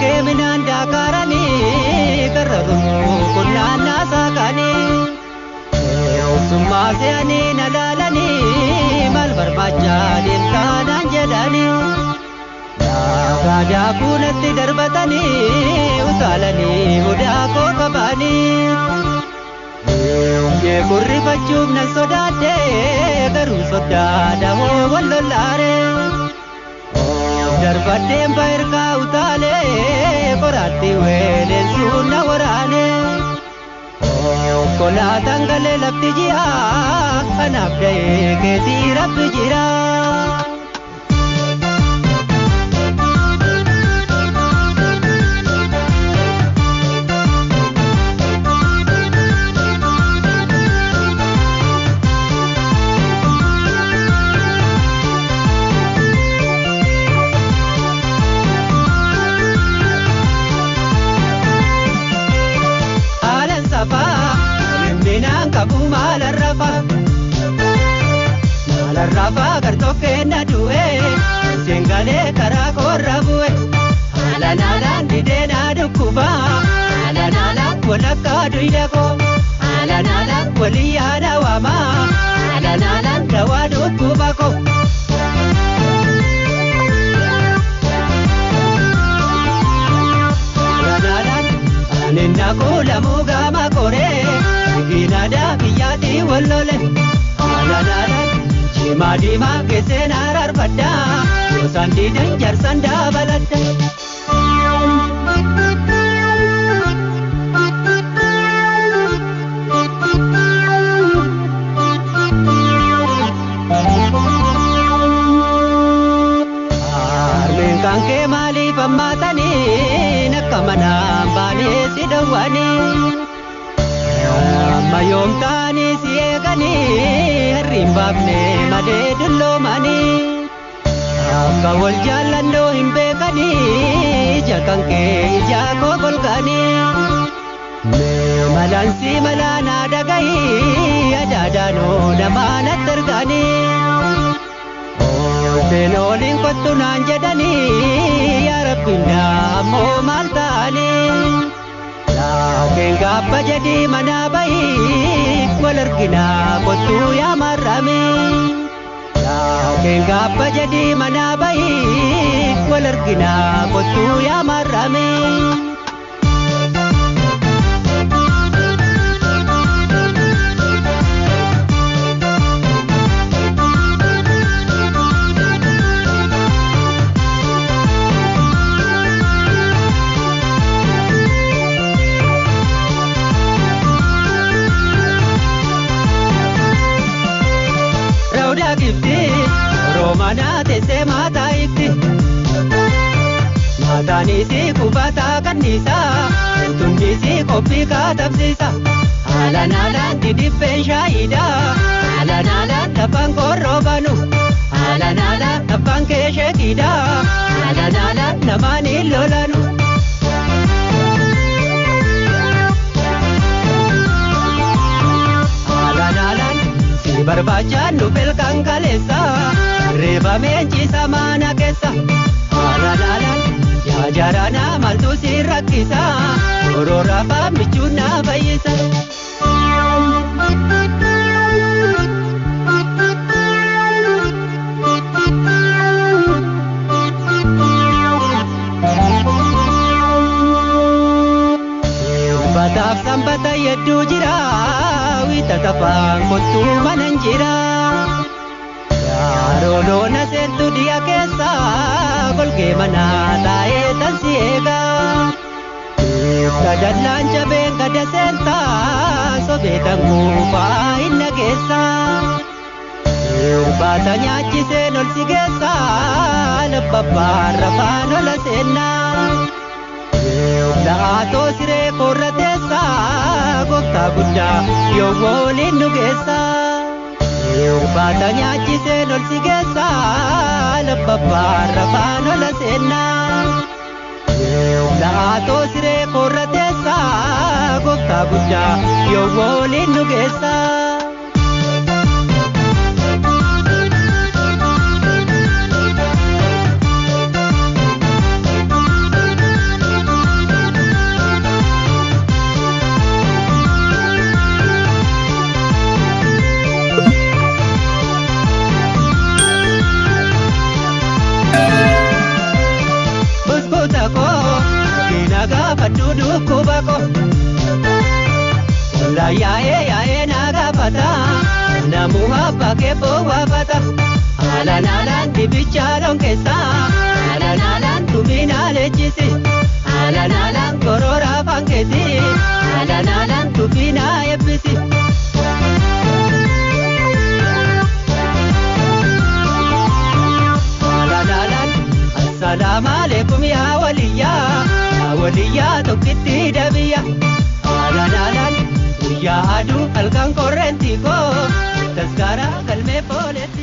Kee minaan daakaaranii karra kunnaan naasaaqanii. Summaa se'anii na laalanii maal barbaachaa deemtaa naan jedhanii. Daakaa daakuu natti darbatanii utaalanii mudaa koo qabanii. Ishee kurrifachuuf nan sodaadhe garuu sodaadha hoo wal lollaare. Darbadheen baay'irkaa utaalee qoraatti weeleessuun na waraane. Konkolaataan galee lafti ji'a kanaaf ga'ee keetii rabbi jira. Qabu maalarrafa maalarrafa gartokkee na du'e seengalee karaa korra bu'e haalaan haalaan didee na dhukkuba haalaan haalaan walakkaa duyda koo haalaan haalaan walii yaada waama haalaan haalaan dawaa dhukkuba koo. Haalaan haalaan ani na kuulamuu gama koree. Ginada biyyaatti wallole haalaan jimaa diimaa keesseen araarfadha gosaan diidan jaarsan dabaladha. Harmeen kan kee maaliif hammaatanii akka manaan baanee si dhowwanii. Amma yoom taanii si eeganii harri hin baafne malee dulloomanii. Akka wal jaallannoo hin beekanii ija kan kee ija koo golganii. Malaan si malaanaa dhagahii adaadaanoo namaa natti arganii. Oolteen ooliin kottu naan jedhanii yaa rabbiin ammoo maal ta'anii. Laakeen gaabba jedhii manaa bahii wal arginaa kottuu yaa marramee. Laakeen gaabba jedhii manaa bahii wal arginaa kottuu yaa marramee. Romanaa teessee maataa ibsi. Maataanis kufataa kanniisaa tunnis qophii katabsiisa. Haalaan haalaan didibbeen shaayidaa haalaan haalaan lafaan korroobanu haalaan haalaan abbaan kee sheekidaa haalaan haalaan namaan hin lolanu. Haalaan haalaan si barbaachaan nu felkan kaleessa. Reebameen ciisa mana keessa haalaan haalaan yaa jaranaa maaltu si rakkisa gorora michuun na fayyisa. Uffataaf sanbata hedduu jira wiixata afaan kottuu mana hin jira. Yaaroo seentu dhiya keessa golgee manaa taa'ee tan si eegaa. Gadallaan jabeen gada seentaa sobee tan kuufaa hin dhageessa. Irbaata nyaachiseen ol si geessa labbabbaarra rafaan ola seennaa. La'aatoo siree korra teessa gooftaa guddaa yoo waliin nu geessa. Irbaata nyaachiseen ol si geessa labbabbaarra rafaan ola seennaa. La'aatoo siree korra teessa gooftaa guddaa yoo waliin nu geessa. Namuu abbaa kee bowwaafata. Alaan alaan dibicha loon keessaa. Alaan alaan tuminaa leenjisi. Alaan alaan gorora afaan keeti. Alaan alaan tuminaa eebbisi. Alaan alaan assalaamu alaikum yaa waliyyaa. Yaa waliyyaa tokkitti dabiyya. Alaan alaan guyyaa aduu halkan korreentii koo.